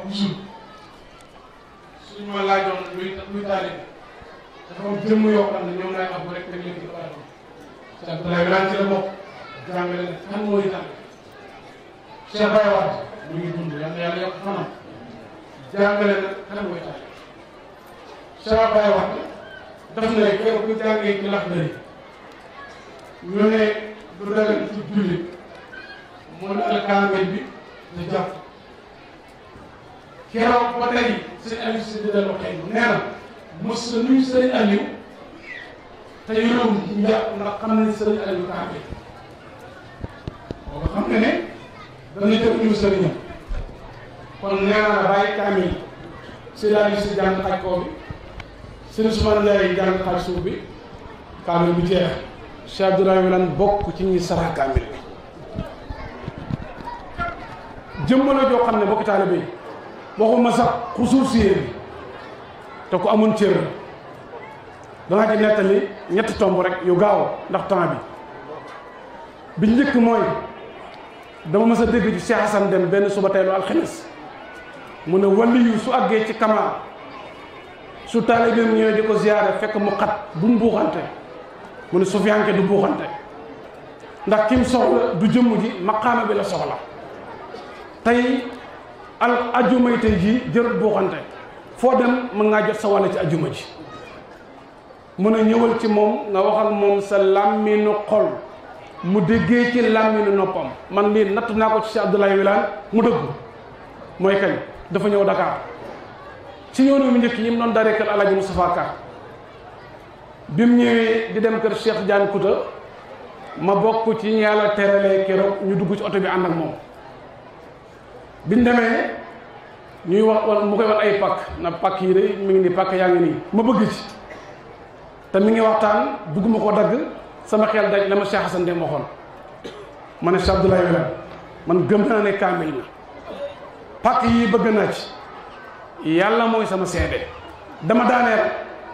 toujours suñu ma laajoon luy taalib dafa am jëmm yoo xam ne ñoom laay xam rek teg leen ci plateau Cheikh Abdoulaye Wilane ci la bokk jàngale ne kan mooy taalib Cheikh Baye Wade mu ngi dund yal na yàlla yokk fanam jàngale na kan mooy taalib Cheikh Baye Wade daf ne keroog bu jàngee ci lax dari ñu ne du dagan ci jullit mu ne alkaamil bi di jàpp keroog ba tey sëñ Aliou si dina la xëy nee na mos na nuyu sëñ Aliou te yorewul njàpp ndax xam nañ sëñ Aliou kaamil booba xam nga ne dana jëf ñu sëriñam kon nee naa la bàyyi kaamil sëñ Aliou si jàng xaj koo bi sëñ Ousmane Ndiaye jàng xaj suuf bi kaamil bi jeex Cheikh Abdoulaye Wilane bokk ci ñi sara kaamil bi jëmm la joo xam ne bokki taalibe yi waxuma sax xusuusiyee bi te ku amoon cër danaa ci nettali ñetti tomb rek yu gaaw ndax temps bi njëkk mooy dama mës a dégg ci Cheikh Hassan Dem benn suba teelu alxames mu ne waliyu su àggee ci kamaal su taalibeem ñëwee di ko ziyaare fekk mu xat bu mu buuxante mu ne sufiyanke du buuxante ndax kim soxla du jëmm ji maqaama bi la soxla tey ajjuma yi tey jii jërët buuxante foo dem mën ngaa jot sa wàll ci ajjuma ji mën a ñëwal ci moom nga waxal moom sa làmminu xol mu déggee ci làmminu noppam man lii natt naa ko ci Cheikh Abdoulaye Wilane mu dëgg mooy kañ dafa ñëw Dakar ci yoonu mu njëkk yi mu doon daree kër Alaaji Moustapha Ka bi mu ñëwee di dem kër Cheikh Tidiane Kouta ma bokk ci yàlla teralee keroog ñu dugg ci oto bi ànd ak moom biñ demee ñuy wax wala mu koy wax ay pakk na pakk yi de mi ngi nii pakk yaa ngi nii ma bëgg ci te mi ngi waxtaan bugguma ko dagg sama xel daj la ma Cheikh Hassan Dem waxoon ma ne Cheikh Abdoulaye Wilane man gëm naa ne kaamil na pakk yi bëgg naa ci yàlla mooy sama seede dama daaneel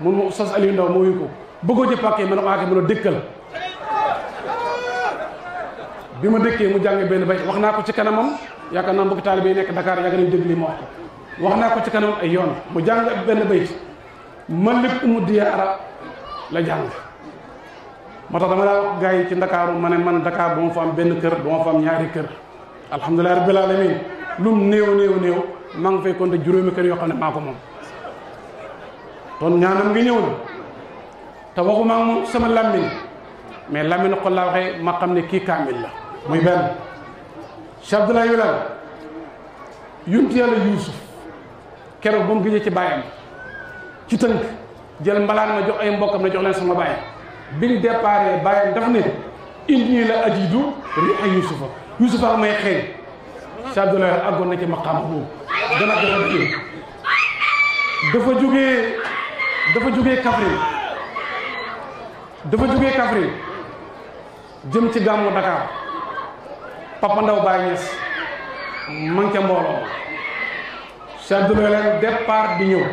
mun ma Oustaz Aliou Ndaw moo yu ko bëggoo ci pakk yi ma ne ko aake mën a dëkkal bi ma dëkkee mu jàng benn bay wax naa ko ci kanamam yaakaar naa mbokki taalibe yi nekk Dakar yàgg nañu dégg li ma wax naa ko ci kanamam ay yoon mu jàng benn bayt Malik Umu Diyaara la jàng moo tax dama daa wax gars yi ci Ndakaaru ma ne man Dakar ba ma fa am benn kër ba ma fa am ñaari kër alhamdulilah rabbil alamin lum néew maa ngi fay compter juróomi kër yoo xam ne maa ko moom kon ñaanam ngi ñëw na te waxuma moom sama làmmiñ mais làmmiñ xol laa waxee ma xam ne kii kaamil la muy benn Cheikh Abdoulaye Wilane yunti yàlla Yuusuf keroog ba mu gëjee ci bàyyam ci tënk jël mbalaan ma jox ay mbokkam ne jox leen sama bàyyi biñ déparé bàyyam daf ne indi la ajidu riiha Yuusufa may xëy Cheikh Abdoulaye Wilane àggoon na ci maqaama boobu dana dafa jógee Kaffrine jëm ci gàmmu Dakar Papa Ndaw Baye Niass man ca mbooloo Cheikh Abdoulaye Wilane départ di ñëw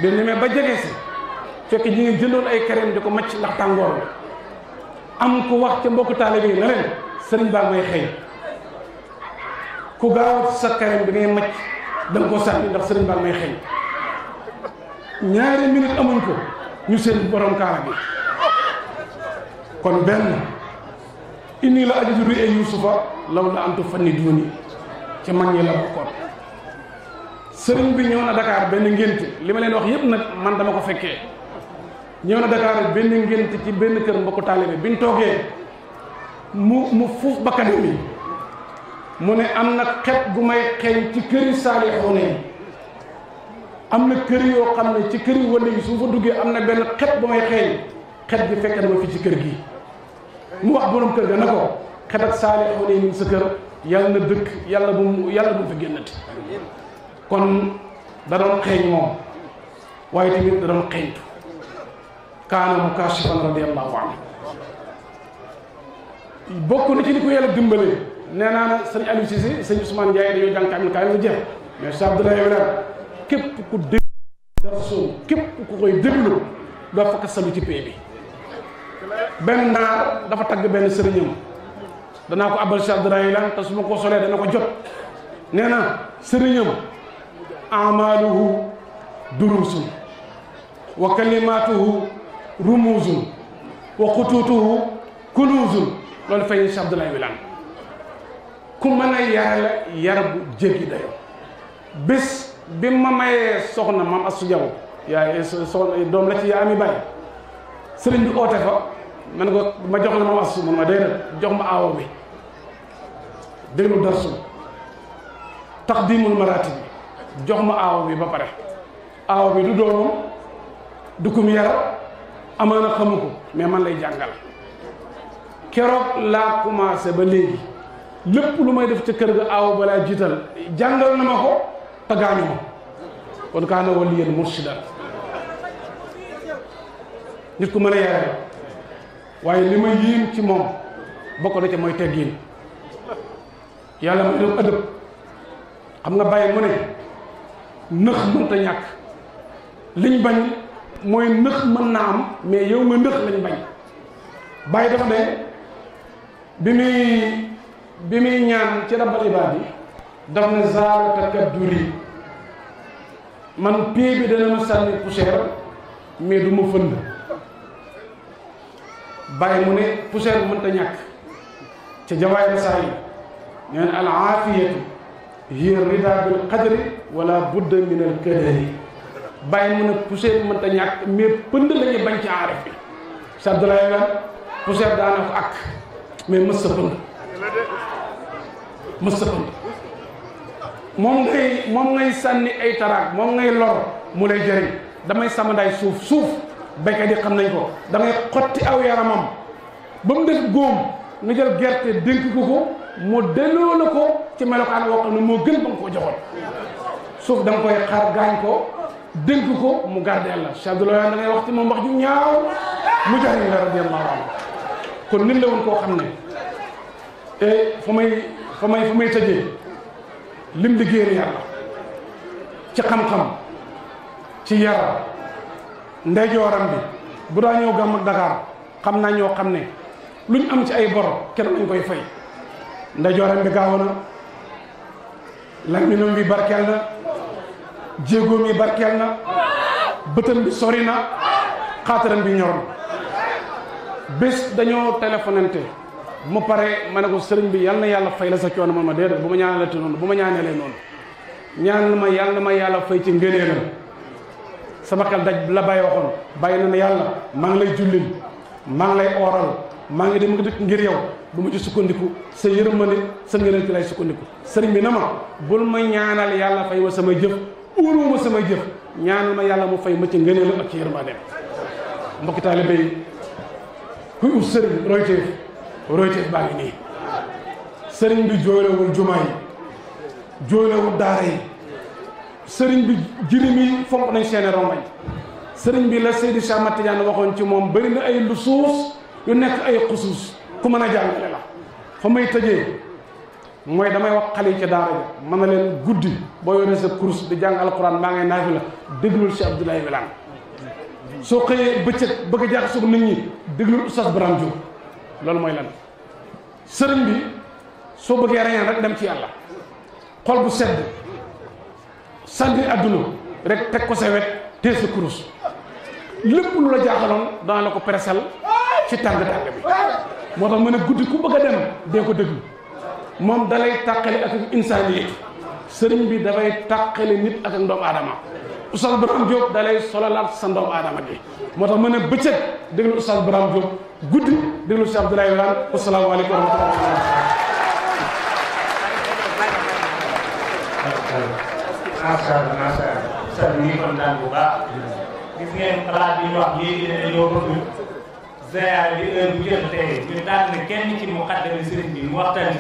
bi ñemee ba jege si fekk ñi ngi jëndoon ay kareem di ko macc ndax tàngoor bi am ku wax ca mbokku taalibe yi na leen sëriñ baa may xëy ku gaaw sa kareem bi ngay macc da nga ko sànni ndax sëriñ baa may xëy ñaari minute amuñ ko ñu seen borom kaala bi kon benn inni la ajidu riiha Yuusufa law la antu fanni duuni ci mag ñi la bokkoon sëriñ bi ñëw na Dakar benn ngénte li ma leen wax yépp nag man dama ko fekkee ñëw na Dakar benn ngénte ci benn kër mbokku taalibe biñ toogee mu fuuf bakkanam mi mu ne am na xet gu may xeeñ ci këri saalixuuna yi am na kër yoo xam ne ci këri wali yi su fa duggee am na benn xet bu may xeeñ xet gi fekk na ma fi ci kër gi mu wax borom kër ga na ko xet ak saalixuuna yi sa kër yàlla na dëkk yàlla bu mu fi génnati kon da doon xeeñ moom waaye tamit da doon xeeñtu kaana mukaashifan radiyallahu anhu bokk na ci li ko yàlla dimbalee nee naa na sëñ Aliou Cissé sëñ Ousmane Ndiaye dañoo jàng kaamil kaamil jeex mais Cheikh Abdoulaye Wilane képp ku déglu dara soo képp ku koy déglu doo fakk salu ci pay bi benn naar dafa tagg benn sëriñam danaa ko abal Cheikh Abdoulaye Wilane te su ma ko solee dana ko jot nee na sëriñam amaluhu durusun wa kalimatuhu rumuzun wa xutuutuhu kunuzun loolu fay Cheikh Abdoulaye Wilane ku mën a yar la yar bu jéggi dayo bés bi ma mayee soxna maam Astou Diaw yaay soxna doom la ci yaa ami bàyyi sëriñ bi oote fa man ko ma jox la maam Astou man ma déedéet jox ma aawo bi déglu darsu taqdimul maratib bi jox ma aawo bi ba pare aawo bi du doomam du kum yar amaana xamu ko mais man lay jàngal keroog laa commencé ba léegi lépp lu may def ca kër ga aaw balaa jiital jàngal na ma ko te gaañu ma kon kaana waliyan murshida nit ku mën a yaare waaye li ma yéem ci moom bokk na ca mooy teggiin yàlla may doon ëdëb xam nga bàyyi mu ne nëx mënta ñàkk liñ bañ mooy nëx mën naa am mais yow nga nëx lañ bañ bàyyi dafa ne bi muy ñaan ci rabbal ibaad yi daf ne zaal takadduri man pied bi dana ma sànni poussière mais du ma fënd bàyyi mu ne poussière bu mënta ñàkk ca jawaay la saa yi neen al aafiyatu hiya rida bil qadri wala budda min al kadari bàyyi mu ne poussière bu mënta ñàkk mais pënd la ñuy bañ ci aarif bi Cheikh Abdoulaye Wilane poussière daana ko ak mais mës sa pënd mës sa pënd moom ngay sànni ay taraak moom ngay lor mu lay jëriñ damay samandaay suuf béykat yi xam nañ ko damay xotti aw yaramam ba mu def góom nga jël gerte dénk ko mu delloo la ko ci melokaan woo xam ne moo gën ba nga ko joxoon suuf da nga koy xar gaañ ko dénk ko mu gardeel la Cheikh Abdoulaye da ngay wax ci moom wax ju ñaaw mu jariñ la radiyallahu anhu kon nit la woon koo xam ne fa may tëjee lim liggéeyal yàlla ci xam-xam ci yar ndeyjooram bi bu daa ñëw gàmm ak Dakar xam naa ñoo xam ne luñ am ci ay bor kenn lañ koy fay ndeyjooram bi gaaw na làmmiñam bi barkeel na jéegoom yi barkeel na bëtam bi sori na xaataram bi ñor na bés dañoo téléphonante mu pare ma ne ko sëriñ bi yal na yàlla fay la sa coono man ma déedéet bu ma ñaanalee noonu bu ma ñaanelee noonu ñaan ma yal na ma yàlla fay ci ngëneelam sama xel daj la bàyyi waxoon bàyyi na ne yàlla maa ngi lay jullil maa ngi lay ooral maa ngi dem nga dëkk ngir yow bu ma ci sukkandiku sa yërmande sa ngëneel ci lay sukkandiku sëriñ bi na ma bul ma ñaanal yàlla fay ma sama jëf uuruma sama jëf ñaanal ma yàlla mu fay ma ci ngëneelam ak ci yërmandeem mbokki taalibe yi kuy ut sëriñ royteef baa ngi nii sëriñ bi jooylewul jumaa yi jooylewul daara yi sëriñ bi jirim yi fonk nañ seeni rongañ sëriñ bi la Seydi Cheikh Ahmad Tidiane waxoon ci moom bëri na ay lusuus yu nekk ay xusuus ku mën a jàngale la fa may tëjee mooy damay wax xale yi ci daara ji mën na leen guddi boo yoree sa course di jàng alquran maa ngay naafi la déglul Cheikh Abdoulaye Wilane soo xëyee bëccëg bëgg a jaaxasoo nit ñi déglul Oustaz Braham Diop loolu mooy lan sëriñ bi soo bëggee reñaan rek dem ci yàlla xol bu sedd sànni àdduna rek teg ko sa wet tee sa kurus lépp lu la jaaxaloon dana la ko peresal ci tàng-tàng bi moo tax mu ne guddi ku bëgg a dem dee ko déglu moom dalay tàqale ak insaaniyet sëriñ bi dafay tàqale nit ak ndoomu aadama Oustaz Braham Diop dalay sololaat sa ndoomu aadama gi moo tax mu ne bëccëg déglu Oustaz Braham Diop guddi déglu Cheikh Abdoulaye Wilane asalaamaaleykum wa rahmatulah. macha allah sëñ bi ñu kontaan bu baax gis ngeen xalaat yi ñu wax léegi ne dañoo bëgg ziyaar bi heure bu jot tey ñu tànn kenn ci muqaddami sëriñ bi mu waxtaan